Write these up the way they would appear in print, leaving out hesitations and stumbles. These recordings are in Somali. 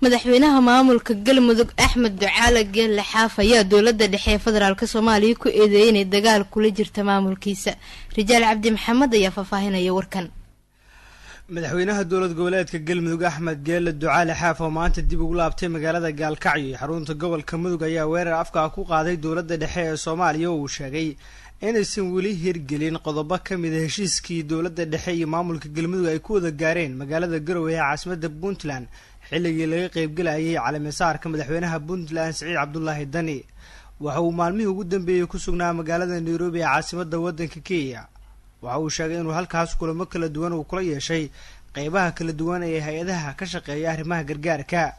Madaxweynaha maamulka Galmudug Axmed Ducaale Geelle Xaaf ayaa dowladda dhexe ee federaalk Soomaaliya ku eedeeyay inay dagaal kula jirta maamulkiisa. Rijaal Cabdi Maxamed ayaa faahfaahinaya warkan. Madaxweynaha dowlad goboleedka Galmudug Axmed Geelle Ducaale Xaaf oo maanta dib ugu laabtay magaalada Gaalkacyo iyo xarunta gobolka Mudug ayaa weerar afka ku qaaday dowladda dhexe ee Soomaaliya oo uu sheegay inaysan weli hirgelin qodobo ka mid a heshiiskii dowladda dhexe iyo maamulka Galmudug ay ku wada gaareen magaalada Garowe ee caasimadda Puntland xilligii laga qeybgelayay caleemisaarka madaxweynaha Puntland Siciid Cabdulaahi Dani. Waxa uu maalmihii ugu dambeeyey ku sugnaa magaalada Nairobi ee caasimadda waddanka Kenya. Waxa uu sheegay inuu halkaas kulamo kala duwan uu kula yeeshay qeybaha kala duwan ee hay-adaha ka shaqeeya arrimaha gargaarka.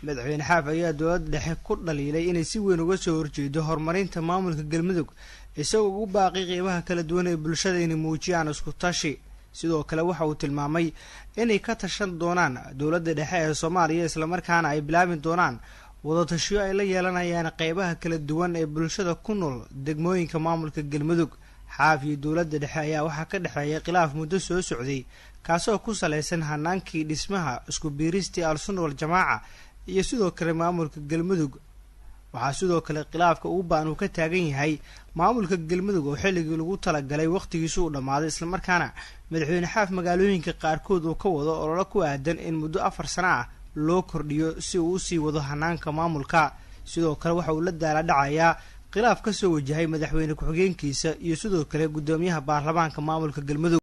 Madaxweyne Xaaf ayaa dowladda dhexe ku dhaliilay inay si weyn uga soo horjeedo horumarinta maamulka Galmudug, isagoo ugu baaqay qeybaha kala duwan ee bulshada inay muujiyaan isku tashi. Sidoo kale waxa uu tilmaamay inay ka tashan doonaan dowladda dhexe ee Soomaaliya, islamarkaana ay bilaabi doonaan wadatashiyo ay la yeelanayaan qeybaha kala duwan ee bulshada ku nool degmooyinka maamulka Galmudug. Xaaf iyo dowladda dhexe ayaa waxaa ka dhexeeya khilaaf muddo soo socday, kaasoo ku saleysan hanaankii dhismaha isku biiristii Al-Sunna Wal-Jamaaca iyo sidoo kale maamulka Galmudug. Waxaa sidoo kale khilaafka ugu ba'an uu ka taagan yahay maamulka Galmudug oo xilligii lagu talagalay wakhtigiisu uu dhammaaday, islamarkaana madaxweyne Xaaf magaalooyinka qaarkood uu ka wado ololo ku aadan in muddo 4 sano ah loo kordhiyo si uu usii wado hanaanka maamulka. Sidoo kale waxa uu la daala dhacayaa khilaaf kasoo wajahay madaxweyne ku-xigeenkiisa iyo sidoo kale guddoomiyaha baarlamaanka maamulka Galmudug.